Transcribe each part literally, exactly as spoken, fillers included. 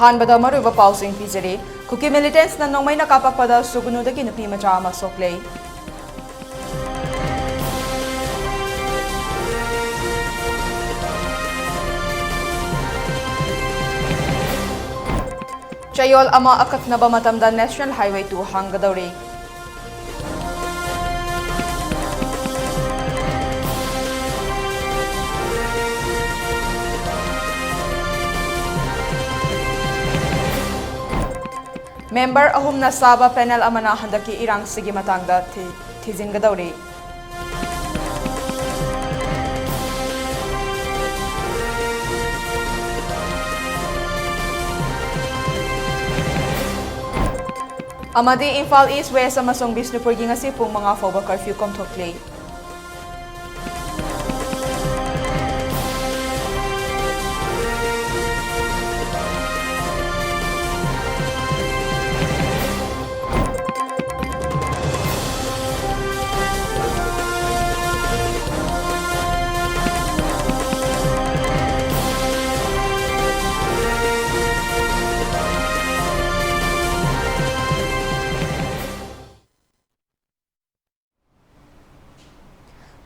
ꯑꯍꯥꯟꯕꯗ ꯃꯔꯨꯑꯣꯏꯕ ꯄꯥꯎꯁꯤꯡ ꯄꯤꯖꯔꯤ꯫ ꯀꯨꯀꯤ militants ꯅ ꯅꯣꯡꯃꯩꯅ ꯀꯥꯞꯄꯛꯄꯗ ꯁꯨꯒꯅꯨꯗꯒꯤ ꯅꯨꯄꯤ ꯃꯆꯥ ꯑꯃ ꯁꯣꯛꯂꯦ꯫ ꯆꯌꯣꯜ ꯑꯃ ꯑꯀꯛꯅꯕ ꯃꯇꯝꯗ National Highway two ꯍꯥꯡꯒꯗꯧꯔꯤ꯫ Member ꯑꯍꯨꯝꯅ ꯁꯥꯕ panel ꯑꯃꯅ ꯍꯟꯗꯛꯀꯤ ꯏꯔꯥꯡꯁꯤꯒꯤ ꯃꯇꯥꯡꯗ ꯊꯤ-, ꯊꯤꯖꯤꯟꯒꯗꯧꯔꯤ꯫ ꯑꯃꯗꯤ ꯏꯝꯐꯥꯜ East, West ꯑꯃꯁꯨꯡ ꯕꯤꯁꯅꯨꯄꯨꯔꯒꯤ ꯉꯁꯤ ꯄꯨꯡ ꯃꯉꯥ ꯐꯥꯎꯕ curfew ꯀꯣꯝꯊꯣꯛꯂꯤ꯫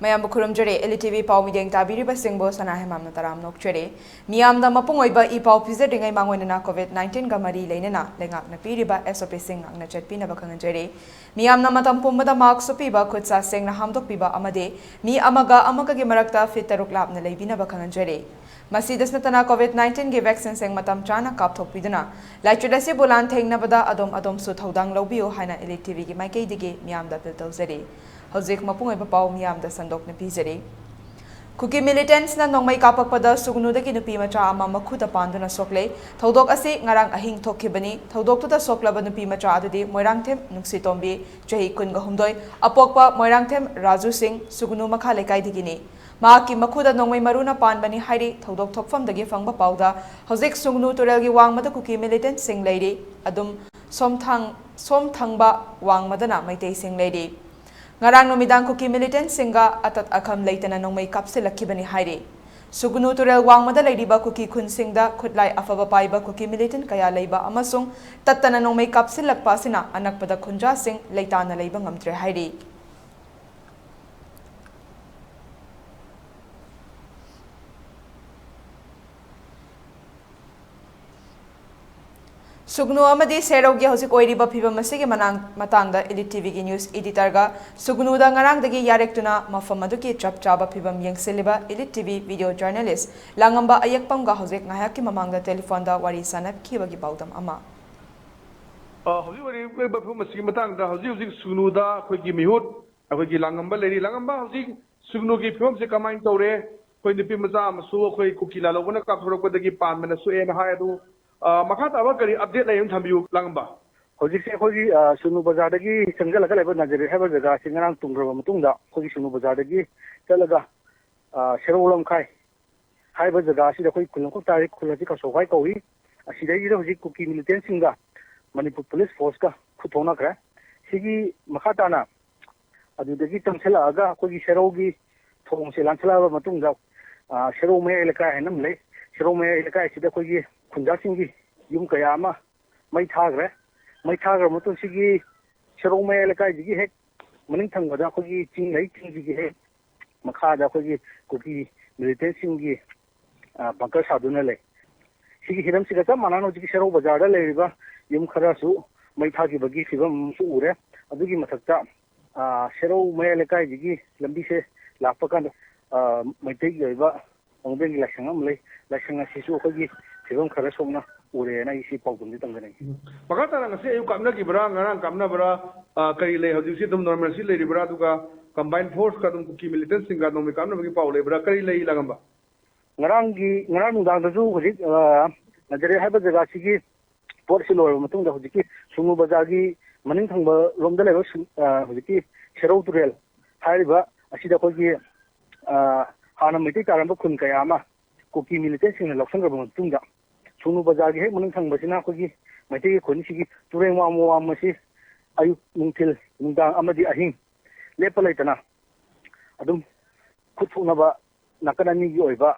ꯃꯌꯥꯝꯕꯨ ꯈꯨꯔꯨꯝꯖꯔꯤ꯫ ꯑꯦꯜ ꯏ ꯇꯤ ꯚꯤ ꯄꯥꯎ ꯃꯤꯠꯌꯦꯡ ꯇꯥꯕꯤꯔꯤꯕꯁꯤꯡꯕꯨ ꯁꯅꯥ ꯍꯦꯃꯥꯝꯅ ꯇꯔꯥꯝꯅ ꯑꯣꯛꯆꯔꯤ꯫ ꯃꯤꯌꯥꯝꯗ ꯃꯄꯨꯡ ꯑꯣꯏꯕ ꯏ ꯄꯥꯎ ꯄꯤꯖꯗ꯭ꯔꯤꯉꯩ ꯃꯥꯡꯑꯣꯏꯅꯅ COVID nineteen ꯒ ꯃꯔꯤ ꯂꯩꯅꯅ ꯂꯩꯉꯥꯛꯅ ꯄꯤꯔꯤꯕ S O P ꯁꯤꯡ ꯉꯥꯛꯅ ꯆꯠꯄꯤꯅꯕ ꯈꯪꯍꯟꯖꯔꯤ꯫ ꯃꯤꯌꯥꯝꯅ ꯃꯇꯝ ꯄꯨꯝꯕꯗ mask ꯎꯞꯄꯤꯕ, ꯈꯨꯠ ꯁꯥ ꯁꯦꯡꯅ ꯍꯥꯝꯗꯣꯛꯄꯤꯕ ꯑꯃꯗꯤ ꯃꯤ ꯑꯃꯒ ꯑꯃꯒꯒꯤ ꯃꯔꯛꯇ feet ꯇꯔꯨꯛ ꯂꯥꯞꯅ ꯂꯩꯕꯤꯅꯕ ꯈꯪꯍꯟꯖꯔꯤ꯫ ꯃꯁꯤꯗꯁꯨ ꯅꯠꯇꯅ COVID nineteen ꯒꯤ vaccine ꯁꯤꯡ ꯃꯇꯝ ꯆꯥꯅ ꯀꯥꯞꯊꯣꯛꯄꯤꯗꯨꯅ ꯂꯥꯏꯆꯠ ꯑꯁꯤꯕꯨ ꯂꯥꯟꯊꯦꯡꯅꯕꯗ ꯑꯗꯣꯝ ꯑꯗꯣꯝꯁꯨ ꯊꯧꯗꯥꯡ ꯂꯧꯕꯤꯌꯨ ꯍꯥꯏꯅ ꯑꯦꯜ ꯏ ꯇꯤ ꯚꯤ ꯒꯤ ꯃꯥꯏꯀꯩꯗꯒꯤ ꯃꯤꯌꯥꯝꯗ appeal ꯇꯧꯖꯔꯤ꯫ ꯍꯧꯖꯤꯛ ꯃꯄꯨꯡ ꯑꯣꯏꯕ ꯄꯥꯎ ꯃꯤꯌꯥꯝꯗ ꯁꯟꯗꯣꯛꯅ ꯄꯤꯖꯔꯤ꯫ ꯀꯨꯀꯤ militants ꯅ ꯅꯣꯡꯃꯩ ꯀꯥꯞꯄꯛꯄꯗ ꯁꯨꯒꯅꯨꯗꯒꯤ ꯅꯨꯄꯤ ꯃꯆꯥ ꯑꯃ ꯃꯈꯨꯗ ꯄꯥꯟꯗꯨꯅ ꯁꯣꯛꯂꯦ꯫ ꯊꯧꯗꯣꯛ ꯑꯁꯤ ꯉꯔꯥꯡ ꯑꯍꯤꯡ ꯊꯣꯛꯈꯤꯕꯅꯤ꯫ ꯊꯧꯗꯣꯛꯇꯨꯗ ꯁꯣꯛꯂꯕ ꯅꯨꯄꯤ ꯃꯆꯥ ꯑꯗꯨꯗꯤ ꯃꯣꯏꯔꯥꯡꯊꯦꯝ ꯅꯨꯡꯁꯤꯇꯣꯝꯕꯤ, ꯆꯍꯤ ꯀꯨꯟꯒ ꯍꯨꯝꯗꯣꯏ, ꯑꯄꯣꯛꯄ ꯃꯣꯏꯔꯥꯡꯊꯦꯝ ꯔꯥꯖꯨ ꯁꯤꯡ, ꯁꯨꯒꯅꯨ ꯃꯈꯥ ꯂꯩꯀꯥꯏꯗꯒꯤꯅꯤ꯫ ꯃꯍꯥꯛꯀꯤ ꯃꯈꯨꯗ ꯅꯣꯡꯃꯩ ꯃꯔꯨꯅ ꯄꯥꯟꯕꯅꯤ ꯍꯥꯏꯔꯤ꯫ ꯊꯧꯗꯣꯛ ꯊꯣꯛꯐꯝꯗꯒꯤ ꯐꯪꯕ ꯄꯥꯎꯗ ꯍꯧꯖꯤꯛ ꯁꯨꯒꯅꯨ ꯇꯨꯔꯦꯜꯒꯤ ꯋꯥꯡꯃꯗ ꯀꯨꯀꯤ militants ꯁꯤꯡ ꯂꯩꯔꯤ꯫ ꯑꯗꯨꯝ ꯁꯣꯝꯊꯥꯡ-, ꯁꯣꯝꯊꯪꯕ ꯋꯥꯡꯃꯗꯅ ꯃꯩꯇꯩꯁꯤꯡ ꯂꯩꯔꯤ꯫ ꯉꯔꯥꯡ ꯅꯨꯃꯤꯗꯥꯡ ꯀꯨꯀꯤ militants ꯁꯤꯡꯒ ꯑꯇꯠ ꯑꯈꯝ ꯂꯩꯇꯅ ꯅꯣꯡꯃꯩ ꯀꯥꯞꯁꯤꯜꯂꯛꯈꯤꯕꯅꯤ ꯍꯥꯏꯔꯤ꯫ ꯁꯨꯒꯅꯨ ꯇꯨꯔꯦꯜ ꯋꯥꯡꯃꯗ ꯂꯩꯔꯤꯕ ꯀꯨꯀꯤ ꯈꯨꯟꯁꯤꯡꯗ ꯈꯨꯠꯂꯥꯏ ꯑꯐꯕ ꯄꯥꯏꯕ ꯀꯨꯀꯤ ꯃꯤꯂꯤꯇꯦꯟ ꯀꯌꯥ ꯂꯩꯕ ꯑꯃꯁꯨꯡ ꯇꯠꯇꯅ ꯅꯣꯡꯃꯩ ꯀꯥꯞꯁꯤꯜꯂꯛꯄ ꯑꯁꯤꯅ ꯑꯅꯛꯄꯗ ꯈꯨꯟꯖꯥꯁꯤꯡ ꯂꯩꯇꯥꯅ ꯂꯩꯕ ꯉꯝꯗ꯭ꯔꯦ ꯍꯥꯏꯔꯤ꯫ ꯁꯨꯒꯅꯨ ꯑꯃꯗꯤ ꯁꯦꯔꯧꯒꯤ ꯍꯧꯖꯤꯛ ꯑꯣꯏꯔꯤꯕ ꯐꯤꯕꯝ ꯑꯁꯤꯒꯤ ꯃꯅꯥꯡ-, ꯃꯇꯥꯡꯗ ꯏꯂꯤꯠ ꯇꯤꯚꯤꯒꯤ ꯅ꯭ꯌꯨꯁ ꯏꯗꯤꯇꯔꯒ ꯁꯨꯒꯅꯨꯗ ꯉꯔꯥꯡꯗꯒꯤ ꯌꯥꯔꯦꯛꯇꯨꯅ ꯃꯐꯝ ꯑꯗꯨꯒꯤ ꯆꯞ ꯆꯥꯕ ꯐꯤꯕꯝ ꯌꯦꯡꯁꯤꯜꯂꯤꯕ ꯏꯂꯤꯠ ꯇꯤꯚꯤ ꯚꯤꯗꯤꯑꯣ ꯖꯔꯅꯦꯂꯤꯁ ꯂꯥꯡꯉꯝꯕ ꯑꯌꯦꯛꯄꯝꯒ ꯍꯧꯖꯤꯛ ꯉꯥꯏꯍꯥꯛꯀꯤ ꯃꯃꯥꯡꯗ ꯇꯦꯂꯤꯐꯣꯟꯗ ꯋꯥꯔꯤ ꯁꯥꯟꯅꯈꯤꯕꯒꯤ ꯄꯥꯎꯗꯝ ꯑꯃ꯫ ꯑ, ꯍꯧꯖꯤꯛ ꯑꯣꯏꯔꯤꯕ ꯐꯤꯕꯝ ꯑꯁꯤꯒꯤ ꯃꯇꯥꯡꯗ ꯍꯧꯖꯤꯛ ꯍꯧꯖꯤꯛ ꯁꯨꯒꯅꯨꯗ ꯑꯩꯈꯣꯏꯒꯤ ꯃꯤꯍꯨꯠ ꯑꯩꯈꯣꯏꯒꯤ ꯂꯥꯡꯉꯝꯕ ꯂꯩꯔꯤ꯫ ꯂꯥꯡꯉꯝꯕ, ꯍꯧꯖꯤꯛ ꯁꯨꯒꯅꯨꯒꯤ ꯐꯤꯕꯝꯁꯦ ꯀꯃꯥꯏꯅ ꯇꯧꯔꯦ? ꯑꯩꯈꯣꯏ ꯅꯨꯄꯤ ꯃꯆꯥ ꯑꯃꯁꯨ ꯑꯩꯈꯣꯏ ꯀꯨꯀꯤ ꯂꯥꯂꯣꯡꯕꯅ ꯀꯥꯞꯊꯣꯔꯛꯄꯗꯒꯤ ꯄꯥꯟꯕꯅ ꯁꯣꯛꯑꯦꯅ ꯍꯥꯏ꯫ ꯑꯗꯨ, ꯑ, ꯃꯈꯥ ꯇꯥꯕ ꯀꯔꯤ ꯑꯞꯗꯦꯠ ꯂꯩ ꯑꯗꯨꯝ ꯊꯝꯕꯤꯌꯨ, ꯂꯥꯡꯉꯝꯕ꯫ ꯍꯧꯖꯤꯛꯁꯦ ꯑꯩꯈꯣꯏꯒꯤ, ꯑ, ꯁꯨꯒꯅꯨ ꯕꯖꯥꯔꯗꯒꯤ ꯆꯪꯁꯤꯜꯂꯒ ꯂꯩꯕ ꯅꯥꯖꯔꯦꯠ ꯍꯥꯏꯕ ꯖꯒꯥꯁꯤ ꯉꯔꯥꯡ ꯇꯨꯝꯈ꯭ꯔꯕ ꯃꯇꯨꯡꯗ ꯑꯩꯈꯣꯏꯒꯤ ꯁꯨꯒꯅꯨ ꯕꯖꯥꯔꯗꯒꯤ ꯆꯠꯂꯒ, ꯑ, ꯁꯦꯔꯧ ꯂꯝꯈꯥꯏ ꯍꯥꯏꯔꯤꯕ ꯖꯒꯥ ꯑꯁꯤꯗ ꯑꯩꯈꯣꯏ ꯈꯨꯜ ꯑꯃꯈꯛ ꯇꯥꯔꯤ, ꯈꯨꯜ ꯑꯁꯤ ꯀꯁꯣꯛꯈꯥꯏ ꯀꯧꯏ꯫ ꯑꯁꯤꯗꯩꯁꯤꯗ ꯍꯧꯖꯤꯛ ꯀꯨꯀꯤ ꯃꯤꯂꯤꯇꯦꯟꯁꯤꯡꯒ ꯃꯅꯤꯄꯨꯔ ꯄꯨꯂꯤꯁ ꯐꯣꯔꯁꯀ ꯈꯨꯠ ꯊꯣꯛꯅꯈ꯭ꯔꯦ꯫ ꯁꯤꯒꯤ ꯃꯈꯥ ꯇꯥꯅ ꯑꯗꯨꯗꯒꯤ ꯆꯪꯁꯤꯜꯂꯛꯑꯒ ꯑꯩꯈꯣꯏꯒꯤ ꯁꯦꯔꯧꯒꯤ ꯊꯣꯡꯁꯦ ꯂꯥꯟꯁꯤꯜꯂꯛꯑꯕ ꯃꯇꯨꯡꯗ, ꯑ, ꯁꯦꯔꯧ ꯃꯌꯥꯏ ꯂꯩꯀꯥꯏ ꯍꯥꯏꯅ ꯑꯃ ꯂꯩ꯫ ꯁꯦꯔꯧ ꯃꯌꯥꯏ ꯂꯩꯀꯥꯏꯁꯤꯗ ꯑꯩꯈꯣꯏꯒꯤ ꯈꯨꯟꯖꯥꯁꯤꯡꯒꯤ ꯌꯨꯝ ꯀꯌꯥ ꯑꯃ ꯃꯩ ꯊꯥꯈ꯭ꯔꯦ꯫ ꯃꯩ ꯊꯥꯈ꯭ꯔꯕ ꯃꯇꯨꯡ ꯁꯤꯒꯤ ꯁꯦꯔꯧ ꯃꯌꯥꯏ ꯂꯩꯀꯥꯏꯁꯤꯒꯤ ꯍꯦꯛ ꯃꯅꯤꯡ ꯊꯪꯕꯗ ꯑꯩꯈꯣꯏꯒꯤ ꯆꯤꯡ ꯂꯩ, ꯆꯤꯡꯁꯤꯒꯤ ꯍꯦꯛ ꯃꯈꯥꯗ ꯑꯩꯈꯣꯏꯒꯤ ꯀꯨꯀꯤ ꯃꯤꯂꯤꯇꯦꯟꯁꯤꯡꯒꯤ, ꯑ, ꯕꯪꯀꯔ ꯁꯥꯗꯨꯅ ꯂꯩ꯫ ꯁꯤꯒꯤ ꯍꯤꯔꯝꯁꯤꯒ ꯆꯞ ꯃꯥꯟꯅꯅ ꯍꯧꯖꯤꯛꯀꯤ ꯁꯦꯔꯧ ꯕꯖꯥꯔꯗ ꯂꯩꯔꯤꯕ ꯌꯨꯝ ꯈꯔꯁꯨ ꯃꯩ ꯊꯥꯈꯤꯕꯒꯤ ꯐꯤꯕꯝ ꯑꯃꯁꯨ ꯎꯔꯦ꯫ ꯑꯗꯨꯒꯤ ꯃꯊꯛꯇ, ꯑ, ꯁꯦꯔꯧ ꯃꯌꯥꯏ ꯂꯩꯀꯥꯏꯁꯤꯒꯤ ꯂꯝꯕꯤꯁꯦ ꯂꯥꯛꯄ ꯀꯥꯟꯗ, ꯑ, ꯃꯩꯇꯩꯒꯤ ꯑꯣꯏꯕ ꯋꯥꯡꯕ꯭ꯔꯦꯟꯒꯤ ꯂꯥꯏꯁꯪ ꯑꯃ ꯂꯩ꯫ ꯂꯥꯏꯁꯪ ꯑꯁꯤꯁꯨ ꯑꯩꯈꯣꯏꯒꯤ ꯐꯤꯕꯝ ꯈꯔ ꯁꯣꯛꯅ ꯎꯔꯦꯅ ꯑꯩ ꯁꯤ ꯄꯥꯎꯗꯝꯗꯤ ꯇꯝꯖꯅꯤꯡꯉꯤ꯫ ꯎꯝ꯫ ꯃꯈꯥ ꯇꯥꯅ ꯉꯁꯤ ꯑꯌꯨꯛ ꯀꯥꯞꯅꯈꯤꯕ꯭ꯔꯥ, ꯉꯔꯥꯡ ꯀꯥꯞꯅꯕ꯭ꯔꯥ, ꯑ, ꯀꯔꯤ ꯂꯩ? ꯍꯧꯖꯤꯛꯁꯤ ꯑꯗꯨꯝ ꯅꯣꯔꯃꯦꯜꯁꯤ ꯂꯩꯔꯤꯕ꯭ꯔꯥ? ꯑꯗꯨꯒ ꯀꯝꯕꯥꯏꯟ ꯐꯣꯔꯁꯀ ꯑꯗꯨꯝ ꯀꯨꯀꯤ ꯃꯤꯂꯤꯇꯦꯟꯁꯤꯡꯒ ꯅꯣꯡꯃꯩ ꯀꯥꯞꯅꯕꯒꯤ ꯄꯥꯎ ꯂꯩꯕ꯭ꯔꯥ? ꯀꯔꯤ ꯂꯩ, ꯂꯥꯡꯉꯝꯕ? ꯉꯔꯥꯡꯒꯤ, ꯉꯔꯥꯡ ꯅꯨꯡꯗꯥꯡꯗꯁꯨ ꯍꯧꯖꯤꯛ, ꯑ, ꯅꯥꯖꯔꯦꯠ ꯍꯥꯏꯕ ꯖꯒꯥꯁꯤꯒꯤ ꯄꯣꯠꯁꯤ ꯂꯣꯏꯔꯕ ꯃꯇꯨꯡꯗ ꯍꯧꯖꯤꯛꯀꯤ ꯁꯨꯒꯅꯨ ꯕꯖꯥꯔꯒꯤ ꯃꯅꯤꯡ ꯊꯪꯕ ꯔꯣꯝꯗ ꯂꯩꯕ ꯁꯨ-, ꯑ, ꯍꯧꯖꯤꯛꯀꯤ ꯁꯦꯔꯧ ꯇꯨꯔꯦꯜ ꯍꯥꯏꯔꯤꯕ ꯑꯁꯤꯗ ꯑꯩꯈꯣꯏꯒꯤ, ꯑ, ꯍꯥꯟꯅ ꯃꯩꯇꯩ ꯇꯥꯔꯝꯕ ꯈꯨꯟ ꯀꯌꯥ ꯑꯃ ꯀꯨꯀꯤ ꯃꯤꯂꯤꯇꯦꯟꯁꯤꯡꯅ ꯂꯧꯁꯤꯟꯈ꯭ꯔꯕ ꯃꯇꯨꯡꯗ ꯁꯨꯒꯅꯨ ꯕꯖꯥꯔꯒꯤ ꯍꯦꯛ ꯃꯅꯤꯡ ꯊꯪꯕꯁꯤꯅ ꯑꯩꯈꯣꯏꯒꯤ ꯃꯩꯇꯩꯒꯤ ꯈꯨꯟꯁꯤꯒꯤ ꯇꯨꯔꯦꯟ ꯋꯥꯡꯃ ꯋꯥꯡꯃꯁꯤ ꯑꯌꯨꯛ, ꯅꯨꯡꯊꯤꯜ, ꯅꯨꯡꯗꯥꯡ ꯑꯃꯗꯤ ꯑꯍꯤꯡ ꯂꯦꯞꯄ ꯂꯩꯇꯅ ꯑꯗꯨꯝ ꯈꯨꯠ ꯊꯣꯛꯅꯕ ꯅꯥꯀꯟ ꯑꯅꯤꯒꯤ ꯑꯣꯏꯕ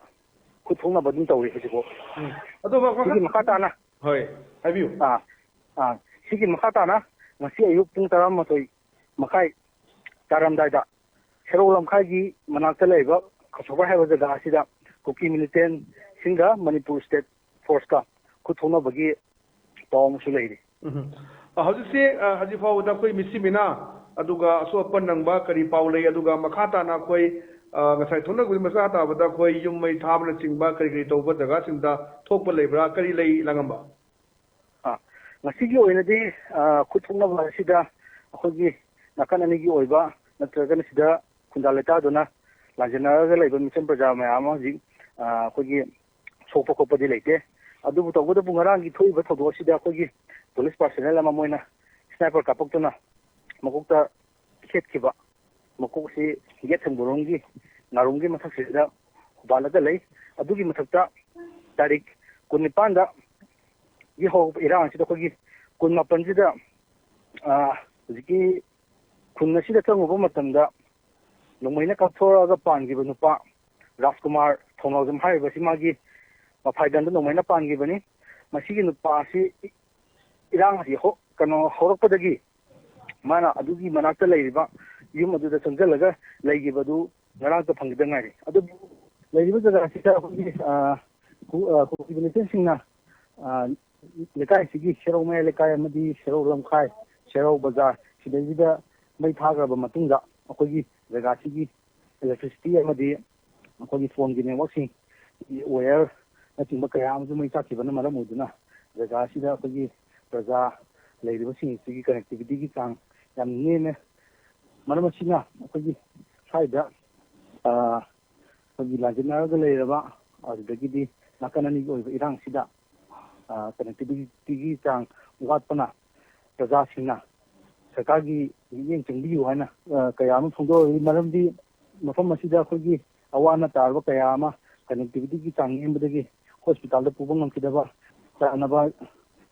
ꯈꯨꯠ ꯊꯣꯛꯅꯕ ꯑꯗꯨꯝ ꯇꯧꯔꯤ ꯍꯧꯖꯤꯛꯐꯥꯎ꯫ ꯎꯝ꯫ ꯑꯗꯣ ꯃꯈꯥ ꯁꯤꯒꯤ ꯃꯈꯥ ꯇꯥꯅ ꯍꯣꯏ, ꯍꯥꯏꯕꯤꯌꯨ꯫ ꯑꯥ, ꯑꯥ, ꯁꯤꯒꯤ ꯃꯈꯥ ꯇꯥꯅ ꯉꯁꯤ ꯑꯌꯨꯛ ꯄꯨꯡ ꯇꯔꯥꯃꯥꯊꯣꯏ ꯃꯈꯥꯏ ꯇꯥꯔꯝꯗꯥꯏꯗ ꯁꯦꯔꯧ ꯂꯝꯈꯥꯏꯒꯤ ꯃꯅꯥꯛꯇ ꯂꯩꯕ ꯈꯁꯣꯕꯔ ꯍꯥꯏꯕ ꯖꯒꯥ ꯑꯁꯤꯗ ꯀꯨꯀꯤ ꯃꯤꯂꯤꯇꯦꯟꯁꯤꯡꯒ ꯃꯅꯤꯄꯨꯔ ꯁ꯭ꯇꯦꯠ ꯐꯣꯔꯁꯀ ꯈꯨꯠ ꯊꯣꯛꯅꯕꯒꯤ ꯄꯥꯎ ꯑꯃꯁꯨ ꯂꯩꯔꯤ꯫ ꯎꯝ꯫ ꯑ, ꯍꯧꯖꯤꯛꯁꯦ, ꯑ, ꯍꯧꯖꯤꯛ ꯐꯥꯎꯕꯗ ꯑꯩꯈꯣꯏ ꯃꯤꯁꯤ ꯃꯤꯅꯥ ꯑꯗꯨꯒ ꯑꯁꯣꯛ ꯑꯄꯟ ꯅꯪꯕ ꯀꯔꯤ ꯄꯥꯎ ꯂꯩ? ꯑꯗꯨꯒ ꯃꯈꯥ ꯇꯥꯅ ꯑꯩꯈꯣꯏ, ꯑ, ꯉꯁꯥꯏ ꯊꯣꯛꯅꯈꯤꯕ ꯃꯈꯥ ꯇꯥꯕꯗ ꯑꯩꯈꯣꯏ ꯌꯨꯝ ꯃꯩ ꯊꯥꯕꯅꯆꯤꯡꯕ ꯀꯔꯤ ꯀꯔꯤ ꯇꯧꯕ ꯖꯒꯥꯁꯤꯡꯗ ꯊꯣꯛꯄ ꯂꯩꯕ꯭ꯔꯥ? ꯀꯔꯤ ꯂꯩ, ꯂꯥꯡꯉꯝꯕ? ꯑ, ꯉꯁꯤꯒꯤ ꯑꯣꯏꯅꯗꯤ, ꯑ, ꯈꯨꯠ ꯊꯣꯛꯅꯕ ꯑꯁꯤꯗ ꯑꯩꯈꯣꯏꯒꯤ ꯅꯥꯀꯟ ꯑꯅꯤꯒꯤ ꯑꯣꯏꯕ ꯅꯠꯇ꯭ꯔꯒꯅ ꯁꯤꯗ ꯈꯨꯟꯗꯥ ꯂꯩꯇꯥꯗꯨꯅ ꯂꯥꯟꯖꯦꯟꯅꯔꯒ ꯂꯩꯕ ꯃꯤꯆꯝ ꯄ꯭ꯔꯖꯥ ꯃꯌꯥꯝ ꯑꯃ ꯍꯧꯖꯤꯛ, ꯑ, ꯑꯩꯈꯣꯏꯒꯤ ꯁꯣꯛꯄ ꯈꯣꯠꯄꯗꯤ ꯂꯩꯇꯦ꯫ ꯑꯗꯨꯕꯨ ꯇꯧꯕꯇꯕꯨ ꯉꯔꯥꯡꯒꯤ ꯊꯣꯛꯏꯕ ꯊꯧꯗꯣꯛ ꯑꯁꯤꯗ ꯑꯩꯈꯣꯏꯒꯤ ꯄꯨꯂꯤꯁ ꯄꯥꯔꯁꯅꯦꯜ ꯑꯃ ꯃꯣꯏꯅ ꯁ꯭ꯅꯥꯏꯄꯔ ꯀꯥꯞꯄꯛꯇꯨꯅ ꯃꯀꯣꯛꯇ ꯈꯦꯠꯈꯤꯕ, ꯃꯀꯣꯛꯁꯤ ꯌꯦꯠ ꯊꯪꯕꯔꯣꯝꯒꯤ ꯅꯥꯔꯣꯝꯒꯤ ꯃꯊꯛꯁꯤꯗ ꯍꯨꯕꯥꯜꯂꯒ ꯂꯩ꯫ ꯑꯗꯨꯒꯤ ꯃꯊꯛꯇ ꯇꯥꯔꯤꯛ ꯀꯨꯟꯅꯤꯄꯥꯟꯗ ꯒꯤ ꯍꯧꯔꯛꯄ ꯏꯔꯥꯡ ꯑꯁꯤꯗ ꯑꯩꯈꯣꯏꯒꯤ ꯀꯨꯟꯃꯥꯄꯟꯁꯤꯗ, ꯑ, ꯍꯧꯖꯤꯛꯀꯤ ꯈꯨꯟ ꯑꯁꯤꯗ ꯆꯪꯉꯨꯕ ꯃꯇꯝꯗ ꯅꯣꯡꯃꯩꯅ ꯀꯥꯞꯊꯣꯔꯛꯑꯒ ꯄꯥꯟꯈꯤꯕ ꯅꯨꯄꯥ ꯔꯥꯖꯀꯨꯃꯥꯔ ꯊꯧꯅꯥꯎꯖꯝ ꯍꯥꯏꯔꯤꯕꯁꯤ ꯃꯥꯒꯤ ꯃꯐꯥꯏꯒꯟꯗ ꯅꯣꯡꯃꯩꯅ ꯄꯥꯟꯈꯤꯕꯅꯤ꯫ ꯃꯁꯤꯒꯤ ꯅꯨꯄꯥ ꯑꯁꯤ ꯏꯔꯥꯡ ꯑꯁꯤ ꯍꯧ-, ꯀꯩꯅꯣ ꯍꯧꯔꯛꯄꯗꯒꯤ ꯃꯥꯅ ꯑꯗꯨꯒꯤ ꯃꯅꯥꯛꯇ ꯂꯩꯔꯤꯕ ꯌꯨꯝ ꯑꯗꯨꯗ ꯆꯪꯁꯤꯜꯂꯒ ꯂꯩꯈꯤꯕꯗꯨ ꯉꯔꯥꯡꯇ ꯐꯪꯈꯤꯗ ꯉꯥꯏꯔꯤ꯫ ꯑꯗꯨꯕꯨ ꯂꯩꯔꯤꯕ ꯖꯒꯥꯁꯤꯗ ꯑꯩꯈꯣꯏꯒꯤ, ꯑ, ꯀꯨ-, ꯑ, ꯀꯨꯀꯤ ꯃꯤꯂꯤꯇꯦꯟꯁꯤꯡꯅ, ꯑ, ꯂꯩꯀꯥꯏꯁꯤꯒꯤ ꯁꯦꯔꯧ ꯃꯌꯥꯏ ꯂꯩꯀꯥꯏ ꯑꯃꯗꯤ ꯁꯦꯔꯧ ꯂꯝꯈꯥꯏ, ꯁꯦꯔꯧ ꯕꯖꯥꯔ, ꯁꯤꯗꯩꯁꯤꯗ ꯃꯩ ꯊꯥꯈ꯭ꯔꯕ ꯃꯇꯨꯡꯗ ꯑꯩꯈꯣꯏꯒꯤ ꯖꯒꯥꯁꯤꯒꯤ electricity ꯑꯃꯗꯤ ꯑꯩꯈꯣꯏꯒꯤ ꯐꯣꯟꯒꯤ networkꯁꯤꯡ, ꯋꯥꯌꯔꯅꯆꯤꯡꯕ ꯀꯌꯥ ꯑꯃꯁꯨ ꯃꯩ ꯆꯥꯛꯈꯤꯕꯅ ꯃꯔꯝ ꯑꯣꯏꯗꯨꯅ ꯖꯒꯥ ꯑꯁꯤꯗ ꯑꯩꯈꯣꯏꯒꯤ ꯄ꯭ꯔꯖꯥ ꯂꯩꯔꯤꯕꯁꯤꯡ ꯑꯁꯤꯒꯤ connectivityꯒꯤ ꯆꯥꯡ ꯌꯥꯝ ꯅꯦꯝꯃꯦ꯫ ꯃꯔꯝ ꯑꯁꯤꯅ ꯑꯩꯈꯣꯏꯒꯤ ꯁ꯭ꯋꯥꯏꯗ, ꯑ, ꯑꯩꯈꯣꯏꯒꯤ ꯂꯥꯟꯖꯦꯟꯅꯔꯒ ꯂꯩꯔꯕ, ꯑꯗꯨꯗꯒꯤꯗꯤ ꯅꯥꯀꯟ ꯑꯅꯤꯒꯤ ꯑꯣꯏꯕ ꯏꯔꯥꯡꯁꯤꯗ, ꯑ, connectivityꯒꯤ ꯆꯥꯡ ꯋꯥꯠꯄꯅ ꯄ꯭ꯔꯖꯥꯁꯤꯡꯅ ꯁꯔꯀꯥꯔꯒꯤ ꯃꯤꯠꯌꯦꯡ ꯆꯪꯕꯤꯌꯨ ꯍꯥꯏꯅ, ꯑ, ꯀꯌꯥ ꯑꯃ ꯐꯣꯡꯗꯣꯛꯂꯤ꯫ ꯃꯔꯝꯗꯤ ꯃꯐꯝ ꯑꯁꯤꯗ ꯑꯩꯈꯣꯏꯒꯤ ꯑꯋꯥ ꯑꯅꯥ ꯇꯥꯔꯕ ꯀꯌꯥ ꯑꯃ connectivityꯒꯤ ꯆꯥꯡ ꯅꯦꯝꯕꯗꯒꯤ hospitalꯗ ꯄꯨꯕ ꯉꯝꯈꯤꯗꯕ, ꯆꯥꯅꯕ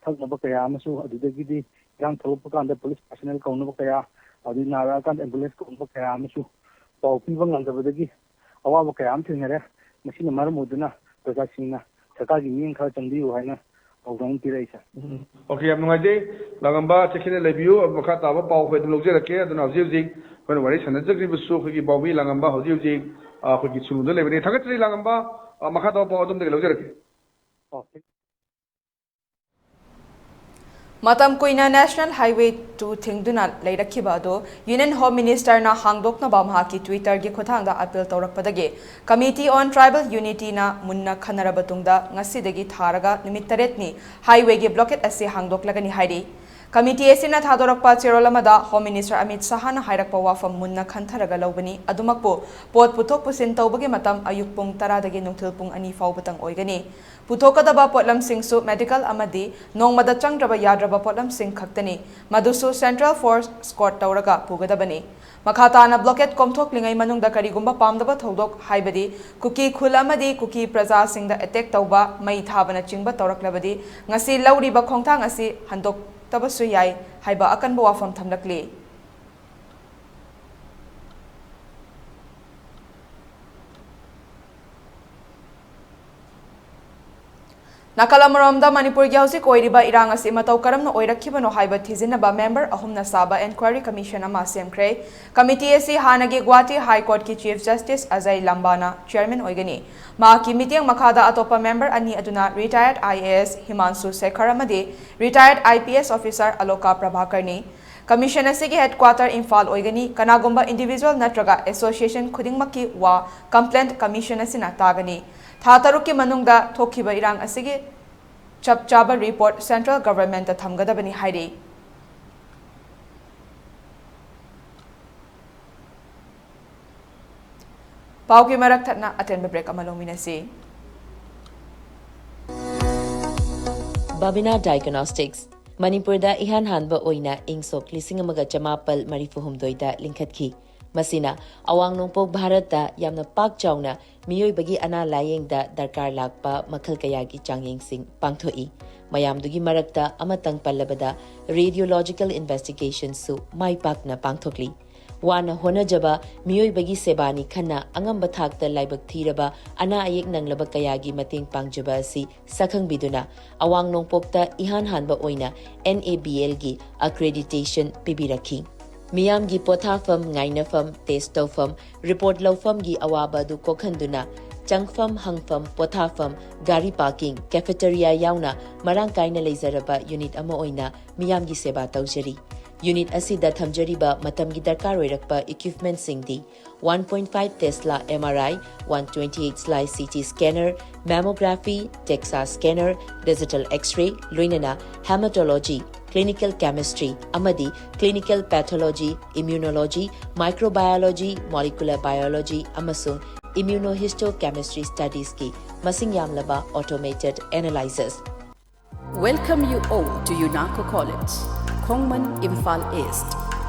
ꯊꯛꯅꯕ ꯀꯌꯥ ꯑꯃꯁꯨ, ꯑꯗꯨꯗꯒꯤꯗꯤ ꯏꯔꯥꯡ ꯊꯣꯛꯂꯛꯄ ꯀꯥꯟꯗ ꯄꯨꯂꯤꯁ personnel ꯀꯧꯅꯕ ꯀꯌꯥ, ꯑꯗꯨꯗꯒꯤ ꯅꯥꯔꯛꯑꯀꯥꯟꯗ ambulance ꯀꯧꯅꯕ ꯀꯌꯥ ꯑꯃꯁꯨ ꯄꯥꯎ ꯄꯤꯕ ꯉꯝꯗꯕꯗꯒꯤ ꯑꯋꯥꯕ ꯀꯌꯥ ꯑꯃ ꯊꯦꯡꯅꯔꯦ꯫ ꯃꯁꯤꯅ ꯃꯔꯝ ꯑꯣꯏꯗꯨꯅ ꯄ꯭ꯔꯖꯥꯁꯤꯡꯅ ꯁꯔꯀꯥꯔꯒꯤ ꯃꯤꯠꯌꯦꯡ ꯈꯔ ꯆꯪꯕꯤꯌꯨ ꯍꯥꯏꯅ ꯄꯥꯎꯗꯝ ꯑꯃ ꯄꯤꯔꯛꯏ, ꯁꯥꯔ꯫ ꯎꯝ꯫ ꯑꯣꯀꯦ, ꯌꯥꯝ ꯅꯨꯡꯉꯥꯏꯖꯩ꯫ ꯂꯥꯡꯉꯝꯕ ꯆꯦꯛꯁꯤꯟꯅ ꯂꯩꯕꯤꯌꯨ꯫ ꯃꯈꯥ ꯇꯥꯕ ꯄꯥꯎ ꯑꯩꯈꯣꯏ ꯑꯗꯨꯝ ꯂꯧꯖꯔꯛꯀꯦ꯫ ꯑꯗꯨꯅ ꯍꯧꯖꯤꯛ ꯍꯧꯖꯤꯛ ꯑꯩꯈꯣꯏꯅ ꯋꯥꯔꯤ ꯁꯥꯟꯅꯖꯈ꯭ꯔꯤꯕꯁꯨ ꯑꯩꯈꯣꯏꯒꯤ ꯄꯥꯎꯃꯤ ꯂꯥꯡꯉꯝꯕ ꯍꯧꯖꯤꯛ ꯍꯧꯖꯤꯛ, ꯑ, ꯑꯩꯈꯣꯏꯒꯤ ꯁꯨꯔꯨꯡꯗ ꯂꯩꯕꯅꯤ꯫ ꯊꯥꯒꯠꯆꯔꯤ ꯂꯥꯡꯉꯝꯕ꯫ ꯑ, ꯃꯈꯥ ꯇꯥꯕ ꯄꯥꯎ ꯑꯗꯣꯝꯗꯒꯤ ꯂꯧꯖꯔꯛꯀꯦ꯫ ꯑꯣ, ꯃꯇꯝ ꯀꯨꯏꯅ National Highway two ꯊꯤꯡꯗꯨꯅ ꯂꯩꯔꯛꯈꯤꯕ ꯑꯗꯨ Union Home Ministerꯅ ꯍꯥꯡꯗꯣꯛꯅꯕ ꯃꯍꯥꯛꯀꯤ Twitterꯒꯤ ꯈꯨꯠꯊꯥꯡꯗ ꯑꯥꯄꯤꯜ ꯇꯧꯔꯛꯄꯗꯒꯤ Committee on Tribal Unityꯅ ꯃꯨꯟꯅ ꯈꯟꯅꯔꯕ ꯇꯨꯡꯗ ꯉꯁꯤꯗꯒꯤ ꯊꯥꯔꯒ ꯅꯨꯃꯤꯠ ꯇꯔꯦꯠꯅꯤ highwayꯒꯤ blockade ꯑꯁꯤ ꯍꯥꯡꯗꯣꯛꯂꯒꯅꯤ ꯍꯥꯏꯔꯤ꯫ Committee ꯑꯁꯤꯅ ꯊꯥꯗꯣꯔꯛꯄ ꯆꯦꯔꯣꯜ ꯑꯃꯗ Home Minister ꯑꯃꯤꯠ ꯁꯍꯥꯅ ꯍꯥꯏꯔꯛꯄ ꯋꯥꯐꯝ ꯃꯨꯟꯅ ꯈꯟꯊꯔꯒ ꯂꯧꯕꯅꯤ꯫ ꯑꯗꯨꯃꯛꯄꯨ ꯄꯣꯠ ꯄꯨꯊꯣꯛ ꯄꯨꯁꯤꯟ ꯇꯧꯕꯒꯤ ꯃꯇꯝ ꯑꯌꯨꯛ ꯄꯨꯡ ꯇꯔꯥꯗꯒꯤ ꯅꯨꯡꯊꯤꯜ ꯄꯨꯡ ꯑꯅꯤ ꯐꯥꯎꯕꯇꯪ ꯑꯣꯏꯒꯅꯤ꯫ ꯄꯨꯊꯣꯛꯀꯗꯕ ꯄꯣꯠꯂꯝꯁꯤꯡꯁꯨ medical ꯑꯃꯗꯤ ꯅꯣꯡꯃꯗ ꯆꯪꯗ꯭ꯔꯕ ꯌꯥꯗ꯭ꯔꯕ ꯄꯣꯠꯂꯝꯁꯤꯡ ꯈꯛꯇꯅꯤ꯫ ꯃꯗꯨꯁꯨ Central Force escort ꯇꯧꯔꯒ ꯄꯨꯒꯗꯕꯅꯤ꯫ ꯃꯈꯥ ꯇꯥꯅ blockade ꯀꯣꯝꯊꯣꯛꯂꯤꯉꯩ ꯃꯅꯨꯡꯗ ꯀꯔꯤꯒꯨꯝꯕ ꯄꯥꯝꯗꯕ ꯊꯧꯗꯣꯛ, ꯍꯥꯏꯕꯗꯤ ꯀꯨꯀꯤ ꯈꯨꯜ ꯑꯃꯗꯤ ꯀꯨꯀꯤ ꯄ꯭ꯔꯖꯥꯁꯤꯡꯗ attack ꯇꯧꯕ, ꯃꯩ ꯊꯥꯕꯅꯆꯤꯡꯕ ꯇꯧꯔꯛꯂꯕꯗꯤ ꯉꯁꯤ ꯂꯧꯔꯤꯕ ꯈꯣꯡꯊꯥꯡ ꯑꯁꯤ ꯍꯟꯗꯣꯛꯇꯕꯁꯨ ꯌꯥꯏ ꯍꯥꯏꯕ ꯑꯀꯟꯕ ꯋꯥꯐꯝ ꯊꯝꯂꯛꯂꯤ꯫ ꯅꯥꯀꯜ ꯑꯃꯔꯣꯝꯗ, ꯃꯅꯤꯄꯨꯔꯒꯤ ꯍꯧꯖꯤꯛ ꯑꯣꯏꯔꯤꯕ ꯏꯔꯥꯡ ꯑꯁꯤ ꯃꯇꯧ ꯀꯔꯝꯅ ꯑꯣꯏꯔꯛꯈꯤꯕꯅꯣ ꯍꯥꯏꯕ ꯊꯤꯖꯤꯟꯅꯕ member ꯑꯍꯨꯝꯅ ꯁꯥꯕ inquiry commission ꯑꯃ ꯁꯦꯝꯈ꯭ꯔꯦ꯫ Committee ꯑꯁꯤ ꯍꯥꯟꯅꯒꯤ Guwahati High Courtꯀꯤ Chief Justice Ajay ꯂꯝꯕꯥꯅ chairman ꯑꯣꯏꯒꯅꯤ꯫ ꯃꯍꯥꯛꯀꯤ ꯃꯤꯠꯌꯦꯡ ꯃꯈꯥꯗ ꯑꯇꯣꯞꯄ member ꯑꯅꯤ ꯑꯗꯨꯅ retired IAS ꯍꯤꯃꯥꯟꯁꯨ ꯁꯦꯈꯔ ꯑꯃꯗꯤ retired IPS officer ꯑꯂꯣꯀꯥ ꯄ꯭ꯔꯚꯥꯀꯔꯅꯤ꯫ Commission ꯑꯁꯤꯒꯤ headquarter ꯏꯝꯐꯥꯜ ꯑꯣꯏꯒꯅꯤ꯫ ꯀꯅꯥꯒꯨꯝꯕ individual ꯅꯠꯇ꯭ꯔꯒ association ꯈꯨꯗꯤꯡꯃꯛꯀꯤ ꯋꯥ complaint commission ꯑꯁꯤꯅ ꯇꯥꯒꯅꯤ꯫ ꯊꯥ ꯇꯔꯨꯛꯀꯤ ꯃꯅꯨꯡꯗ ꯊꯣꯛꯈꯤꯕ ꯏꯔꯥꯡ ꯑꯁꯤꯒꯤ ꯆꯞ ꯆꯥꯕ report central governmentꯇ ꯊꯝꯒꯗꯕꯅꯤ ꯍꯥꯏꯔꯤ꯫ ꯄꯥꯎꯒꯤ ꯃꯔꯛ ꯊꯠꯅ ꯑꯇꯦꯟꯕ break ꯑꯃ ꯂꯧꯃꯤꯟꯅꯁꯤ꯫ ꯕꯥꯕꯤꯅꯥ ꯗꯥꯏꯒꯅꯣꯁꯇꯤꯛꯁ, ꯃꯅꯤꯄꯨꯔꯗ ꯏꯍꯥꯟ ꯍꯥꯟꯕ ꯑꯣꯏꯅ ꯏꯪ ꯁꯣꯛ ꯂꯤꯁꯤꯡ ꯑꯃꯒ ꯆꯃꯥꯄꯜ ꯃꯔꯤꯐꯨ ꯍꯨꯝꯗꯣꯏꯗ ꯂꯤꯡꯈꯠꯈꯤ꯫ ꯃꯁꯤꯅ ꯑꯋꯥꯡ ꯅꯣꯡꯄꯣꯛ ꯚꯥꯔꯠꯇ ꯌꯥꯝꯅ ꯄꯥꯛ ꯆꯥꯎꯅ ꯃꯤꯑꯣꯏꯕꯒꯤ ꯑꯅꯥ ꯂꯥꯌꯦꯡꯗ ꯗꯔꯀꯥꯔ ꯂꯥꯛꯄ ꯃꯈꯜ ꯀꯌꯥꯒꯤ ꯆꯥꯡꯌꯦꯡꯁꯤꯡ ꯄꯥꯡꯊꯣꯛꯏ꯫ ꯃꯌꯥꯝꯗꯨꯒꯤ ꯃꯔꯛꯇ ꯑꯃꯇꯪ ꯄꯜꯂꯕꯗ radiological investigationꯁꯨ ꯃꯥꯏ ꯄꯥꯛꯅ ꯄꯥꯡꯊꯣꯛꯂꯤ꯫ ꯋꯥꯅ ꯍꯣꯠꯅꯖꯕ ꯃꯤꯑꯣꯏꯕꯒꯤ ꯁꯦꯕꯥꯅꯤ ꯈꯟꯅ ꯑꯉꯝꯕ ꯊꯥꯛꯇ ꯂꯥꯏꯕꯛ ꯊꯤꯔꯕ ꯑꯅꯥ ꯑꯌꯦꯛ ꯅꯪꯂꯕ ꯀꯌꯥꯒꯤ ꯃꯇꯦꯡ ꯄꯥꯡꯖꯕ ꯑꯁꯤ ꯁꯛꯈꯪꯕꯤꯗꯨꯅ ꯑꯋꯥꯡ ꯅꯣꯡꯄꯣꯛꯇ ꯏꯍꯥꯟ ꯍꯥꯟꯕ ꯑꯣꯏꯅ NABLꯒꯤ accreditation ꯄꯤꯕꯤꯔꯛꯈꯤ꯫ ꯃꯤꯌꯥꯝꯒꯤ ꯄꯣꯊꯥꯐꯝ, ꯉꯥꯏꯅꯐꯝ, test ꯇꯧꯐꯝ, report ꯂꯧꯐꯝꯒꯤ ꯑꯋꯥꯕ ꯑꯗꯨ ꯀꯣꯛꯍꯟꯗꯨꯅ ꯆꯪꯐꯝ, ꯍꯪꯐꯝ, ꯄꯣꯊꯥꯐꯝ, ꯒꯥꯔꯤ parking, cafeteria ꯌꯥꯎꯅ ꯃꯔꯥꯡ ꯀꯥꯏꯅ ꯂꯩꯖꯔꯕ unit ꯑꯃ ꯑꯣꯏꯅ ꯃꯤꯌꯥꯝꯒꯤ ꯁꯦꯕꯥ ꯇꯧꯖꯔꯤ꯫ Unit ꯑꯁꯤꯗ ꯊꯝꯖꯔꯤꯕ ꯃꯇꯝꯒꯤ ꯗꯔꯀꯥꯔ ꯑꯣꯏꯔꯛꯄ equipmentꯁꯤꯡꯗꯤ one point five Tesla MRI, one twenty-eight slice CT scanner, mammography, DEXA scanner, digital X-ray, ꯂꯣꯏꯅꯅ hematology, clinical chemistry ꯑꯃꯗꯤ clinical pathology, immunology, microbiology, molecular biology ꯑꯃꯁꯨꯡ immunohistochemistry studiesꯀꯤ ꯃꯁꯤꯡ ꯌꯥꯝꯂꯕ automated analyzers꯫ Welcome you all to UNACO College, Khongman, Imphal East,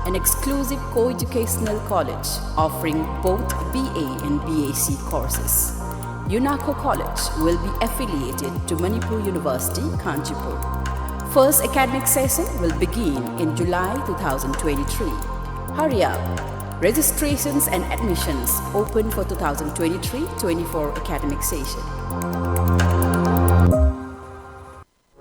an exclusive co-educational college offering both BA and BSc courses. UNACO College will be affiliated to Manipur University, Kanchipur. First academic session will begin in July two thousand twenty-three. Hurry up! Registrations and admissions open for two thousand twenty-three twenty-four academic session.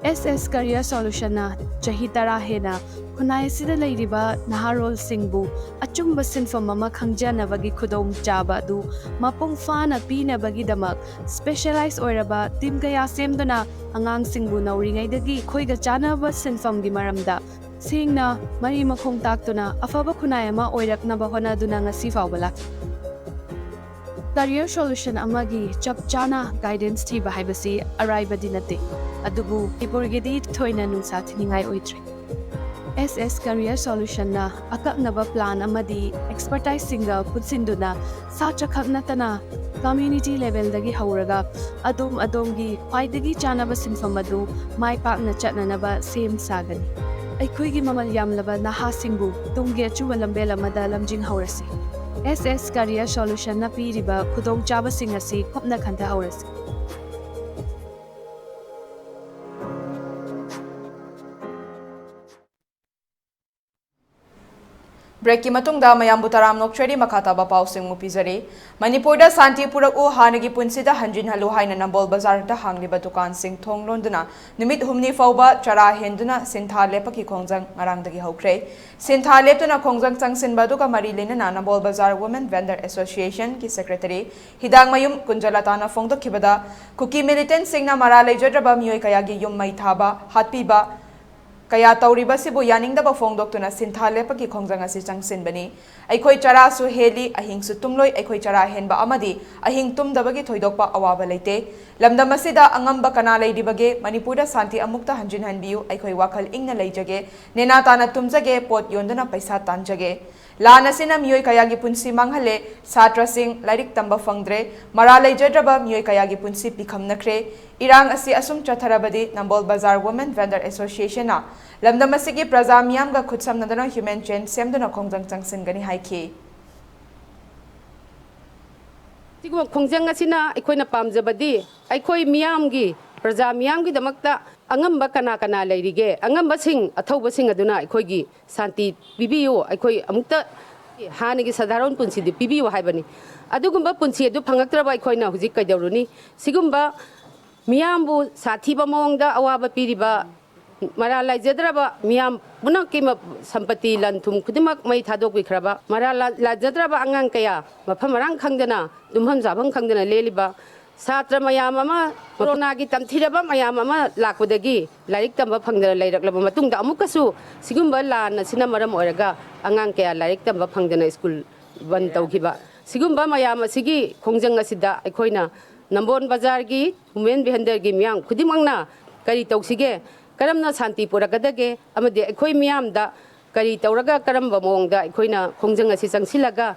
SS Career Solutionꯅ ꯆꯍꯤ ꯇꯔꯥ ꯍꯦꯟꯅ ꯈꯨꯟꯅꯥꯏ ꯑꯁꯤꯗ ꯂꯩꯔꯤꯕ ꯅꯍꯥꯔꯣꯜꯁꯤꯡꯕꯨ ꯑꯆꯨꯝꯕ ꯁꯤꯟꯐꯝ ꯑꯃ ꯈꯪꯖꯅꯕꯒꯤ ꯈꯨꯗꯣꯡꯆꯥꯕ ꯑꯗꯨ ꯃꯄꯨꯡ ꯐꯥꯅ ꯄꯤꯅꯕꯒꯤꯗꯃꯛ specialize ꯑꯣꯏꯔꯕ team ꯀꯌꯥ ꯁꯦꯝꯗꯨꯅ ꯑꯉꯥꯡꯁꯤꯡꯕꯨ ꯅꯧꯔꯤꯉꯩꯗꯒꯤ ꯑꯩꯈꯣꯏꯒ ꯆꯥꯟꯅꯕ ꯁꯤꯟꯐꯝꯒꯤ ꯃꯔꯝꯗ ꯁꯦꯡꯅ ꯃꯔꯤ ꯃꯈꯣꯡ ꯇꯥꯛꯇꯨꯅ ꯑꯐꯕ ꯈꯨꯟꯅꯥꯏ ꯑꯃ ꯑꯣꯏꯔꯛꯅꯕ ꯍꯣꯠꯅꯗꯨꯅ ꯉꯁꯤ ꯐꯥꯎꯕ ꯂꯥꯛꯂꯤ꯫ Career Solution ꯑꯃꯒꯤ ꯆꯞ ꯆꯥꯅ guidance ꯊꯤꯕ ꯍꯥꯏꯕꯁꯤ ꯑꯔꯥꯏꯕꯗꯤ ꯅꯠꯇꯦ, ꯑꯗꯨꯕꯨ ꯃꯅꯤꯄꯨꯔꯒꯤꯗꯤ ꯊꯣꯏꯅ ꯅꯨꯡꯁꯥ ꯊꯤꯅꯤꯡꯉꯥꯏ ꯑꯣꯏꯗ꯭ꯔꯦ꯫ SS Career Solutionꯅ ꯑꯀꯛꯅꯕ plan ꯑꯃꯗꯤ expertiseꯁꯤꯡꯒ ꯄꯨꯟꯁꯤꯟꯗꯨꯅ ꯁꯥꯇ꯭ꯔꯈꯛ ꯅꯠꯇꯅ community levelꯗꯒꯤ ꯍꯧꯔꯒ ꯑꯗꯣꯝ ꯑꯗꯣꯝꯒꯤ ꯈ꯭ꯋꯥꯏꯗꯒꯤ ꯆꯥꯅꯕ ꯁꯤꯟꯐꯝ ꯑꯗꯨ ꯃꯥꯏ ꯄꯥꯛꯅ ꯆꯠꯅꯅꯕ ꯁꯦꯝ ꯁꯥꯒꯅꯤ꯫ ꯑꯩꯈꯣꯏꯒꯤ ꯃꯃꯜ ꯌꯥꯝꯂꯕ ꯅꯍꯥꯁꯤꯡꯕꯨ ꯇꯨꯡꯒꯤ ꯑꯆꯨꯝꯕ ꯂꯝꯕꯦꯜ ꯑꯃꯗ ꯂꯝꯖꯤꯡꯍꯧꯔꯁꯤ꯫ SS Career Solutionꯅ ꯄꯤꯔꯤꯕ ꯈꯨꯗꯣꯡꯆꯥꯕꯁꯤꯡ ꯑꯁꯤ ꯀꯨꯞꯅ ꯈꯟꯊꯍꯧꯔꯁꯤ꯫ ꯕ꯭ꯔꯦꯛꯀꯤ ꯃꯇꯨꯡꯗ ꯃꯌꯥꯝꯕꯨ ꯇꯔꯥꯝꯅ ꯑꯣꯛꯆꯔꯤ꯫ ꯃꯈꯥ ꯇꯥꯕ ꯄꯥꯎꯁꯤꯡ ꯑꯃꯨꯛ ꯄꯤꯖꯔꯤ꯫ ꯃꯅꯤꯄꯨꯔꯗ ꯁꯥꯟꯇꯤ ꯄꯨꯔꯛꯎ, ꯍꯥꯟꯅꯒꯤ ꯄꯨꯟꯁꯤꯗ ꯍꯟꯖꯤꯟꯍꯜꯂꯨ ꯍꯥꯏꯅ ꯅꯝꯕꯣꯜ ꯕꯖꯥꯔꯗ ꯍꯥꯡꯂꯤꯕ ꯗꯨꯀꯥꯟꯁꯤꯡ ꯊꯣꯡ ꯂꯣꯟꯗꯨꯅ ꯅꯨꯃꯤꯠ ꯍꯨꯝꯅꯤ ꯐꯥꯎꯕ ꯆꯔꯥ ꯍꯦꯟꯗꯨꯅ ꯁꯤꯟꯊꯥ ꯂꯦꯞꯄꯒꯤ ꯈꯣꯡꯖꯪ ꯉꯔꯥꯡꯗꯒꯤ ꯍꯧꯈ꯭ꯔꯦ꯫ ꯁꯤꯟꯊꯥ ꯂꯦꯞꯇꯨꯅ ꯈꯣꯡꯖꯪ ꯆꯪꯁꯤꯟꯕ ꯑꯗꯨꯒ ꯃꯔꯤ ꯂꯩꯅꯅ ꯅꯝꯕꯣꯜ ꯕꯖꯥꯔ Women Vendor Associationꯒꯤ Secretary ꯍꯤꯗꯥꯡꯃꯌꯨꯝ ꯀꯨꯟꯖꯂꯇꯥꯅ ꯐꯣꯡꯗꯣꯛꯈꯤꯕꯗ, ꯀꯨꯀꯤ militantꯁꯤꯡꯅ ꯃꯔꯥ ꯂꯩꯖꯗ꯭ꯔꯕ ꯃꯤꯑꯣꯏ ꯀꯌꯥꯒꯤ ꯌꯨꯝ ꯃꯩ ꯊꯥꯕ, ꯍꯥꯠꯄꯤꯕ, ꯀꯌꯥ ꯇꯧꯔꯤꯕꯁꯤꯕꯨ ꯌꯥꯅꯤꯡꯗꯕ ꯐꯣꯡꯗꯣꯛꯇꯨꯅ ꯁꯤꯟꯊꯥ ꯂꯦꯞꯄꯒꯤ ꯈꯣꯡꯖꯪ ꯑꯁꯤ ꯆꯪꯁꯤꯟꯕꯅꯤ꯫ ꯑꯩꯈꯣꯏ ꯆꯔꯥꯁꯨ ꯍꯦꯜꯂꯤ, ꯑꯍꯤꯡꯁꯨ ꯇꯨꯝꯂꯣꯏ꯫ ꯑꯩꯈꯣꯏ ꯆꯔꯥ ꯍꯦꯟꯕ ꯑꯃꯗꯤ ꯑꯍꯤꯡ ꯇꯨꯝꯗꯕꯒꯤ ꯊꯣꯏꯗꯣꯛꯄ ꯑꯋꯥꯕ ꯂꯩꯇꯦ꯫ ꯂꯝꯗꯝ ꯑꯁꯤꯗ ꯑꯉꯝꯕ ꯀꯅꯥ ꯂꯩꯔꯤꯕꯒꯦ? ꯃꯅꯤꯄꯨꯔꯗ ꯁꯥꯟꯇꯤ ꯑꯃꯨꯛꯇ ꯍꯟꯖꯤꯟꯍꯟꯕꯤꯌꯨ꯫ ꯑꯩꯈꯣꯏ ꯋꯥꯈꯜ ꯏꯪꯅ ꯂꯩꯖꯒꯦ, ꯅꯦꯅꯥ ꯇꯥꯅ ꯇꯨꯝꯖꯒꯦ, ꯄꯣꯠ ꯌꯣꯟꯗꯨꯅ ꯄꯩꯁꯥ ꯇꯥꯟꯖꯒꯦ꯫ ꯂꯥꯟ ꯑꯁꯤꯅ ꯃꯤꯑꯣꯏ ꯀꯌꯥꯒꯤ ꯄꯨꯟꯁꯤ ꯃꯥꯡꯍꯜꯂꯦ, ꯁꯥꯇ꯭ꯔꯁꯤꯡ ꯂꯥꯏꯔꯤꯛ ꯇꯝꯕ ꯐꯪꯗ꯭ꯔꯦ, ꯃꯔꯥ ꯂꯩꯖꯗ꯭ꯔꯕ ꯃꯤꯑꯣꯏ ꯀꯌꯥꯒꯤ ꯄꯨꯟꯁꯤ ꯄꯤꯈꯝꯅꯈ꯭ꯔꯦ꯫ ꯏꯔꯥꯡ ꯑꯁꯤ ꯑꯁꯨꯝ ꯆꯠꯊꯔꯕꯗꯤ ꯅꯝꯕꯣꯜ ꯕꯖꯥꯔ Women Vendor Associationꯅ ꯂꯝꯗꯝ ꯑꯁꯤꯒꯤ ꯄ꯭ꯔꯖꯥ ꯃꯤꯌꯥꯝꯒ ꯈꯨꯠꯁꯝꯅꯗꯨꯅ human chain ꯁꯦꯝꯗꯨꯅ ꯈꯣꯡꯖꯪ ꯆꯪꯁꯤꯟꯒꯅꯤ ꯍꯥꯏꯈꯤ꯫ ꯁꯤꯒꯨꯝꯕ ꯈꯣꯡꯖꯪ ꯑꯁꯤꯅ ꯑꯩꯈꯣꯏꯅ ꯄꯥꯝꯖꯕꯗꯤ ꯑꯩꯈꯣꯏ ꯃꯤꯌꯥꯝꯒꯤ, ꯄ꯭ꯔꯖꯥ ꯃꯤꯌꯥꯝꯒꯤꯗꯃꯛꯇ ꯑꯉꯝꯕ ꯀꯅꯥ ꯀꯅꯥ ꯂꯩꯔꯤꯒꯦ? ꯑꯉꯝꯕꯁꯤꯡ, ꯑꯊꯧꯕꯁꯤꯡ ꯑꯗꯨꯅ ꯑꯩꯈꯣꯏꯒꯤ ꯁꯥꯟꯇꯤ ꯄꯤꯕꯤꯌꯨ, ꯑꯩꯈꯣꯏ ꯑꯃꯨꯛꯇ ꯍꯥꯟꯅꯒꯤ ꯁꯥꯙꯥꯔꯣꯟ ꯄꯨꯟꯁꯤꯗꯨ ꯄꯤꯕꯤꯌꯨ ꯍꯥꯏꯕꯅꯤ꯫ ꯑꯗꯨꯒꯨꯝꯕ ꯄꯨꯟꯁꯤ ꯑꯗꯨ ꯐꯪꯉꯛꯇ꯭ꯔꯕ ꯑꯩꯈꯣꯏꯅ ꯍꯧꯖꯤꯛ ꯀꯩꯗꯧꯔꯨꯅꯤ? ꯁꯤꯒꯨꯝꯕ ꯃꯤꯌꯥꯝꯕꯨ ꯁꯥꯊꯤꯕ ꯃꯑꯣꯡꯗ ꯑꯋꯥꯕ ꯄꯤꯔꯤꯕ, ꯃꯔꯥꯜ ꯂꯩꯖꯗ꯭ꯔꯕ ꯃꯤꯌꯥꯝ ꯄꯨꯝꯅꯃꯛꯀꯤ ꯃ-, ꯁꯝꯄꯇꯤ, ꯂꯟ ꯊꯨꯝ ꯈꯨꯗꯤꯡꯃꯛ ꯃꯩ ꯊꯥꯗꯣꯛꯄꯤꯈ꯭ꯔꯕ, ꯃꯔꯥꯜ ꯂ-, ꯂꯩꯖꯗ꯭ꯔꯕ ꯑꯉꯥꯡ ꯀꯌꯥ ꯃꯐꯝ ꯃꯔꯥꯡ ꯈꯪꯗꯅ, ꯇꯨꯝꯐꯝ ꯆꯥꯐꯝ ꯈꯪꯗꯅ ꯂꯦꯜꯂꯤꯕ, ꯁꯥꯇ꯭ꯔ ꯃꯌꯥꯝ ꯑꯃ, ꯀꯣꯔꯣꯅꯥꯒꯤ ꯇꯝꯊꯤꯔꯕ ꯃꯌꯥꯝ ꯑꯃ ꯂꯥꯛꯄꯗꯒꯤ ꯂꯥꯏꯔꯤꯛ ꯇꯝꯕ ꯐꯪꯗꯅ ꯂꯩꯔꯛꯂꯕ ꯃꯇꯨꯡꯗ, ꯑꯃꯨꯛꯀꯁꯨ ꯁꯤꯒꯨꯝꯕ ꯂꯥꯟ ꯑꯁꯤꯅ ꯃꯔꯝ ꯑꯣꯏꯔꯒ ꯑꯉꯥꯡ ꯀꯌꯥ ꯂꯥꯏꯔꯤꯛ ꯇꯝꯕ ꯐꯪꯗꯅ ꯁ꯭ꯀꯨꯜ ꯕꯟ ꯇꯧꯈꯤꯕ, ꯁꯤꯒꯨꯝꯕ ꯃꯌꯥꯝ ꯑꯁꯤꯒꯤ ꯈꯣꯡꯖꯪ ꯑꯁꯤꯗ ꯑꯩꯈꯣꯏꯅ ꯅꯝꯕꯣꯜ ꯕꯖꯥꯔꯒꯤ Women Vendorꯒꯤ ꯃꯤꯌꯥꯝ ꯈꯨꯗꯤꯡꯃꯛꯅ ꯀꯔꯤ ꯇꯧꯁꯤꯒꯦ, ꯀꯔꯝꯅ ꯁꯥꯟꯇꯤ ꯄꯨꯔꯛꯀꯗꯒꯦ ꯑꯃꯗꯤ ꯑꯩꯈꯣꯏ ꯃꯤꯌꯥꯝꯗ ꯀꯔꯤ ꯇꯧꯔꯒ ꯀꯔꯝꯕ ꯃꯑꯣꯡꯗ ꯑꯩꯈꯣꯏꯅ ꯈꯣꯡꯖꯪ ꯑꯁꯤ ꯆꯪꯁꯤꯜꯂꯒ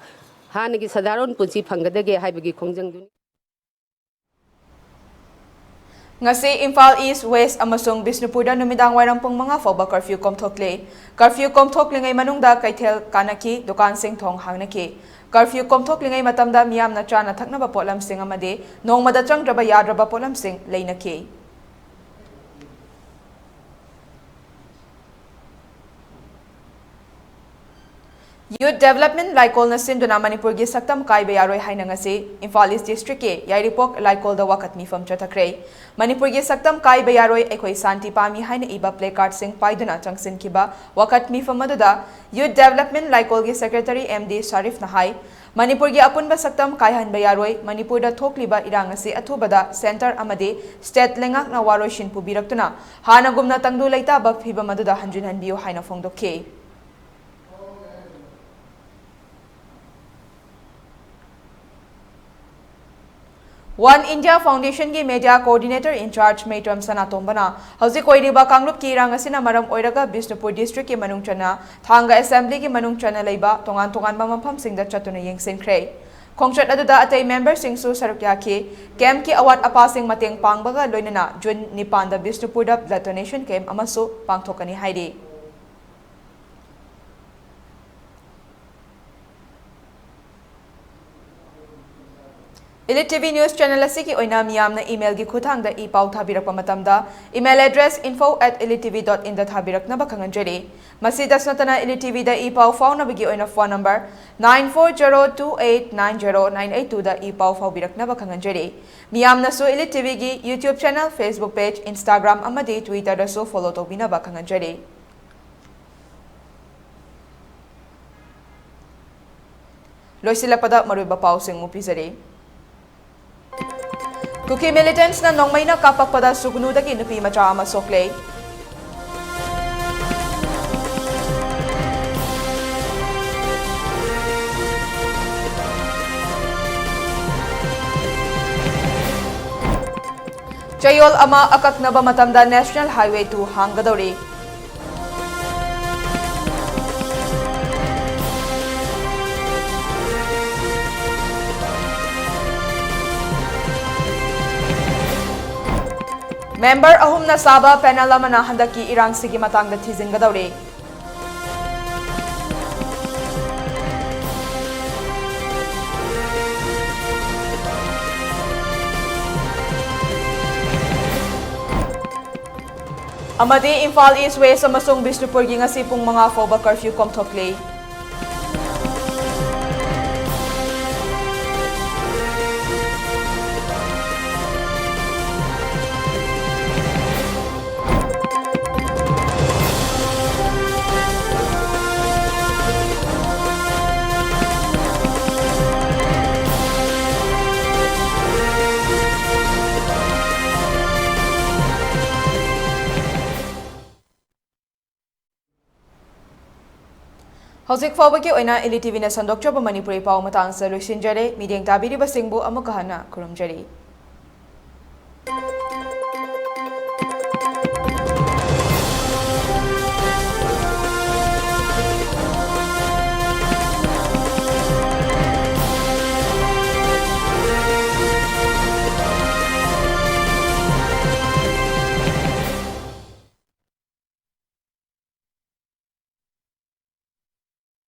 ꯍꯥꯟꯅꯒꯤ ꯁꯥꯙꯥꯔꯣꯟ ꯄꯨꯟꯁꯤ ꯐꯪꯒꯗꯒꯦ ꯍꯥꯏꯕꯒꯤ ꯈꯣꯡꯖꯪꯗꯨꯅꯤ꯫ ꯉꯁꯤ ꯏꯝꯐꯥꯜ ꯏꯁ꯭ꯠ, ꯋꯦꯁ꯭ꯠ ꯑꯃꯁꯨꯡ ꯕꯤꯁꯅꯨꯄꯨꯔꯗ ꯅꯨꯃꯤꯗꯥꯡ ꯋꯥꯏꯔꯝ ꯄꯨꯡ ꯃꯉꯥ ꯐꯥꯎꯕ curfew ꯀꯣꯝꯊꯣꯛꯂꯦ꯫ Curfew ꯀꯣꯝꯊꯣꯛꯂꯤꯉꯩ ꯃꯅꯨꯡꯗ ꯀꯩꯊꯦꯜ ꯀꯥꯅꯈꯤ, ꯗꯨꯀꯥꯟꯁꯤꯡ ꯊꯣꯡ ꯍꯥꯡꯅꯈꯤ꯫ Curfew ꯀꯣꯝꯊꯣꯛꯂꯤꯉꯩ ꯃꯇꯝꯗ ꯃꯤꯌꯥꯝꯅ ꯆꯥꯅ ꯊꯛꯅꯕ ꯄꯣꯠꯂꯝꯁꯤꯡ ꯑꯃꯗꯤ ꯅꯣꯡꯃꯗ ꯆꯪꯗ꯭ꯔꯕ ꯌꯥꯗ꯭ꯔꯕ ꯄꯣꯠꯂꯝꯁꯤꯡ ꯂꯩꯅꯈꯤ꯫ Youth Development ꯂꯥꯏꯀꯣꯜꯅ ꯁꯤꯟꯗꯨꯅ ꯃꯅꯤꯄꯨꯔꯒꯤ ꯁꯛꯇꯝ ꯀꯥꯏꯕ ꯌꯥꯔꯣꯏ ꯍꯥꯏꯅ ꯉꯁꯤ ꯏꯝꯐꯥꯜ ꯏꯁ ꯗꯤꯁꯇ꯭ꯔꯤꯛꯀꯤ ꯌꯥꯏꯔꯤꯄꯣꯛ ꯂꯥꯏꯀꯣꯜꯗ ꯋꯥꯀꯠ ꯃꯤꯐꯝ ꯆꯠꯊꯈ꯭ꯔꯦ꯫ ꯃꯅꯤꯄꯨꯔꯒꯤ ꯁꯛꯇꯝ ꯀꯥꯏꯕ ꯌꯥꯔꯣꯏ, ꯑꯩꯈꯣꯏ ꯁꯥꯟꯇꯤ ꯄꯥꯝꯃꯤ ꯍꯥꯏꯅ ꯏꯕ ꯄ꯭ꯂꯦ ꯀꯥꯔꯗꯁꯤꯡ ꯄꯥꯏꯗꯨꯅ ꯆꯪꯁꯤꯟꯈꯤꯕ ꯋꯥꯀꯠ ꯃꯤꯐꯝ ꯑꯗꯨꯗ ꯌꯨꯠ ꯗꯦꯕꯂꯞꯃꯦꯟ ꯂꯥꯏꯀꯣꯜꯒꯤ ꯁꯦꯀ꯭ꯔꯦꯇꯔꯤ ꯑꯦꯝ ꯗꯤ ꯁꯥꯔꯤꯐꯅ ꯍꯥꯏ, ꯃꯅꯤꯄꯨꯔꯒꯤ ꯑꯄꯨꯟꯕ ꯁꯛꯇꯝ ꯀꯥꯏꯍꯟꯕ ꯌꯥꯔꯣꯏ, ꯃꯅꯤꯄꯨꯔꯗ ꯊꯣꯛꯂꯤꯕ ꯏꯔꯥꯡ ꯑꯁꯤ ꯑꯊꯨꯕꯗ ꯁꯦꯟꯇꯔ ꯑꯃꯗꯤ ꯁ꯭ꯇꯦꯠ ꯂꯩꯉꯥꯛꯅ ꯋꯥꯔꯣꯏꯁꯤꯟ ꯄꯨꯕꯤꯔꯛꯇꯨꯅ ꯍꯥꯟꯅꯒꯨꯝꯅ ꯇꯪꯗꯨ ꯂꯩꯇꯥꯕ ꯐꯤꯕꯝ ꯑꯗꯨꯗ ꯍꯟꯖꯤꯟꯍꯟꯕꯤꯌꯨ ꯍꯥꯏꯅ ꯐꯣꯡꯗꯣꯛꯈꯤ꯫ One India Foundation ꯒꯤ Media Coordinator in Charge ꯃꯩꯇ꯭ꯔꯝ ꯁꯅꯥꯇꯣꯝꯕꯅ ꯍꯧꯖꯤꯛ ꯑꯣꯏꯔꯤꯕ ꯀꯥꯡꯂꯨꯞꯀꯤ ꯏꯔꯥꯡ ꯑꯁꯤꯅ ꯃꯔꯝ ꯑꯣꯏꯔꯒ ꯕꯤꯁꯅꯨꯄꯨꯔ ꯗꯤꯁꯇ꯭ꯔꯤꯛꯀꯤ ꯃꯅꯨꯡ ꯆꯟꯅ ꯊꯥꯡꯒ ꯑꯦꯁꯦꯝꯕ꯭ꯂꯤꯒꯤ ꯃꯅꯨꯡ ꯆꯟꯅ ꯂꯩꯕ ꯇꯣꯉꯥꯟ ꯇꯣꯉꯥꯟꯕ ꯃꯐꯝꯁꯤꯡꯗ ꯆꯠꯇꯨꯅ ꯌꯦꯡꯁꯤꯟꯈ꯭ꯔꯦ꯫ ꯈꯣꯡꯆꯠ ꯑꯗꯨꯗ ꯑꯇꯩ ꯃꯦꯝꯕꯔꯁꯤꯡꯁꯨ ꯁꯔꯨꯛ ꯌꯥꯈꯤ꯫ ꯀꯦꯝꯞꯀꯤ ꯑꯋꯥꯠ ꯑꯄꯥꯁꯤꯡ ꯃꯇꯦꯡ ꯄꯥꯡꯕꯒ ꯂꯣꯏꯅꯅ ꯖꯨꯟ ꯅꯤꯄꯥꯟꯗ ꯕꯤꯁꯅꯨꯄꯨꯔꯗ ꯕ꯭ꯂꯗ ꯗꯣꯅꯦꯁꯟ ꯀꯦꯝꯞ ꯑꯃꯁꯨ ꯄꯥꯡꯊꯣꯛꯀꯅꯤ ꯍꯥꯏꯔꯤ꯫ Elite T V News Channel ꯑꯁꯤꯒꯤ ꯑꯣꯏꯅ ꯃꯤꯌꯥꯝꯅ email ꯒꯤ ꯈꯨꯠꯊꯥꯡꯗ ꯏ ꯄꯥꯎ ꯊꯥꯕꯤꯔꯛꯄ ꯃꯇꯝꯗ, email address info at elite T V dot in ꯗ ꯊꯥꯕꯤꯔꯛꯅꯕ ꯈꯪꯍꯟꯖꯔꯤ꯫ ꯃꯁꯤꯗꯁꯨ ꯅꯠꯇꯅ, Elite T V ꯗ ꯏ ꯄꯥꯎ ꯐꯥꯎꯅꯕꯒꯤ ꯑꯣꯏꯅ phone number nine four zero two eight nine zero nine eight two ꯗ ꯏ ꯄꯥꯎ ꯐꯥꯎꯕꯤꯔꯛꯅꯕ ꯈꯪꯍꯟꯖꯔꯤ꯫ ꯃꯤꯌꯥꯝꯅꯁꯨ Elite T V ꯒꯤ YouTube channel, Facebook page, Instagram ꯑꯃꯗꯤ Twitter ꯗꯁꯨ follow ꯇꯧꯕꯤꯅꯕ ꯈꯪꯍꯟꯖꯔꯤ꯫ ꯂꯣꯏꯁꯤꯜꯂꯛꯄꯗ ꯃꯔꯨꯑꯣꯏꯕ ꯄꯥꯎꯁꯤꯡ ꯑꯃꯨꯛ ꯄꯤꯖꯔꯤ꯫ ꯀꯨꯀꯤ militants ꯅ ꯅꯣꯡꯃꯩꯅ ꯀꯥꯞꯄꯛꯄꯗ ꯁꯨꯒꯅꯨꯗꯒꯤ ꯅꯨꯄꯤ ꯃꯆꯥ ꯑꯃ ꯁꯣꯛꯂꯦ꯫ ꯆꯌꯣꯜ ꯑꯃ ꯑꯀꯛꯅꯕ ꯃꯇꯝꯗ National Highway two ꯍꯥꯡꯒꯗꯧꯔꯤ꯫ ꯃꯦꯝꯕꯔ ꯑꯍꯨꯝꯅ ꯁꯥꯕ ꯄꯦꯅꯦꯜ ꯑꯃꯅ ꯍꯟꯗꯛꯀꯤ ꯏꯔꯥꯡꯁꯤꯒꯤ ꯃꯇꯥꯡꯗ ꯊꯤꯖꯤꯟꯒꯗꯧꯔꯤ꯫ ꯑꯃꯗꯤ ꯏꯝꯐꯥꯜ ꯏꯁ, ꯋꯦꯁ ꯑꯃꯁꯨꯡ ꯕꯤꯁꯅꯨꯄꯨꯔꯒꯤ ꯉꯁꯤ ꯄꯨꯡ ꯃꯉꯥ ꯐꯥꯎꯕ ꯀꯔꯐ꯭ꯌꯨ ꯀꯣꯝꯊꯣꯛꯂꯤ꯫ ꯍꯧꯖꯤꯛ ꯐꯥꯎꯕꯒꯤ ꯑꯣꯏꯅ ꯏꯂꯤ ꯇꯤꯚꯤꯅ ꯁꯟꯗꯣꯛꯆꯕ ꯃꯅꯤꯄꯨꯔꯤ ꯄꯥꯎ ꯃꯇꯥꯡꯁꯤꯗ ꯂꯣꯏꯁꯤꯟꯖꯔꯦ꯫ ꯃꯤꯠꯌꯦꯡ ꯇꯥꯕꯤꯔꯤꯕꯁꯤꯡꯕꯨ ꯑꯃꯨꯛꯀ ꯍꯟꯅ ꯈꯨꯔꯨꯝꯖꯔꯤ꯫